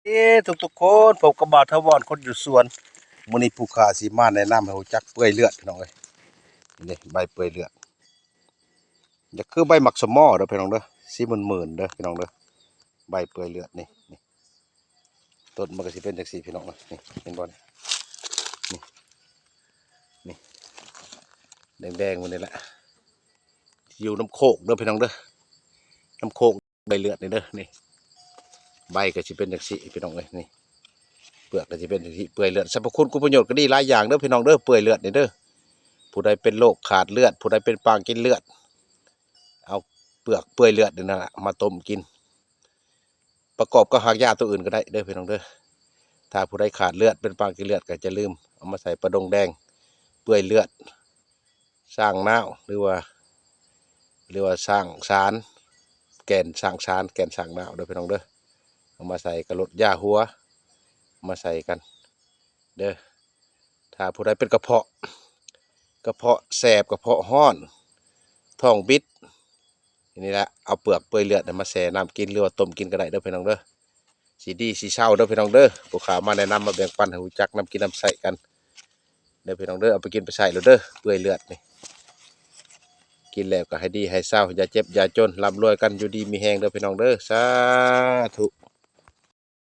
ເອີ ທຸກໆຄົນ ພົບກັບບ່າວຖາວອນຄົນຢູ່ສວນ. ມື້ນີ້ຜູ້ຂ້າຊິມາແນະນຳໃຫ້ຮູ້ຈັກເປື່ອຍເລືອດ ພີ່ນ້ອງເອີຍ. ນີ້ເດ້ ໃບເປື່ອຍເລືອດ ຢາກຄືໃບໝາກສະໝໍເດີພີ່ນ້ອງເດີ ສີມື່ນໆເດີພີ່ນ້ອງເດີ. ໃບເປື່ອຍເລືອດນີ້ ນີ້ ຕົ້ນມັນກໍຊິເປັນຈັ່ງຊີ້ພີ່ນ້ອງເອີຍ. ນີ້ ເຫັນບໍ່ນີ້ ນີ້ ນີ້ ແດງໆ ໝົດນີ້ແຫຼະ ຢູ່ນຳໂຄກເດີພີ່ນ້ອງເດີ ນຳໂຄກ. ໃບເລືອດນີ້ເດີ ນີ້ ໃບກໍຊິເປັນຈັ່ງຊີ້ພີ່ນ້ອງເອີຍ. ນີ້ ເປືອກກໍຊິເປັນຈັ່ງຊີ້ ເປື່ອຍເລືອດ. ສັບພະຄຸນຄຸນປະໂຫຍດກໍດີຫຼາຍຢ່າງເດີພີ່ນ້ອງເດີ ເປື່ອຍເລືອດນີ້ເດີ. ຜູ້ໃດເປັນໂລກຂາດເລືອດ ຜູ້ໃດເປັນປາງກິນເລືອດ ເອົາເປືອກເປື່ອຍເລືອດນີ້ນະມາຕົ້ມກິນ ປະກອບກັບຮາກຢາຕົວອື່ນກໍໄດ້ເດີພີ່ນ້ອງເດີ. ຖ້າຜູ້ໃດຂາດເລືອດ ເປັນປາງກິນເລືອດ ກໍຢ່າລືມເອົາມາໃສ່ປາດົງແດງ ເປື່ອຍເລືອດ ສ້າງນາວ ຫຼືວ່າ ຫຼືວ່າສ້າງສານ ແກ່ນສ້າງສານ ແກ່ນສ້າງນາວເດີພີ່ນ້ອງເດີ. ເອົາມາໃສ່ກັບລົດຢາຫົວ ເອົາມາໃສ່ກັນເດີ. ຖ້າຜູ້ໃດເປັນກະເພາະ ກະເພາະແສບ ກະເພາະຮ້ອນ ທ້ອງບິດ ນີ້ແຫຼະ ເອົາເປືອກເປື່ອຍເລືອດມາແຊ່ນ້ຳກິນ ຫຼືວ່າຕົ້ມກິນກໍໄດ້ເດີພີ່ນ້ອງເດີ. ຊິດີຊິເຊົາເດີພີ່ນ້ອງເດີ ຜູ້ຂ້າມາແນະນຳມາແບ່ງປັນໃຫ້ຮູ້ຈັກນຳກິນນຳໃຊ້ກັນເດີພີ່ນ້ອງເດີ. ເອົາໄປກິນໄປໃຊ້ໂລດເດີ ເປື່ອຍເລືອດນີ້ ກິນແລ້ວກໍໃຫ້ດີໃຫ້ເຊົາ ຢ່າເຈັບຢ່າຈົນ ລ່ຳລວຍກັນ ຢູ່ດີມີແຮງເດີພີ່ນ້ອງເດີ ສາທຸ.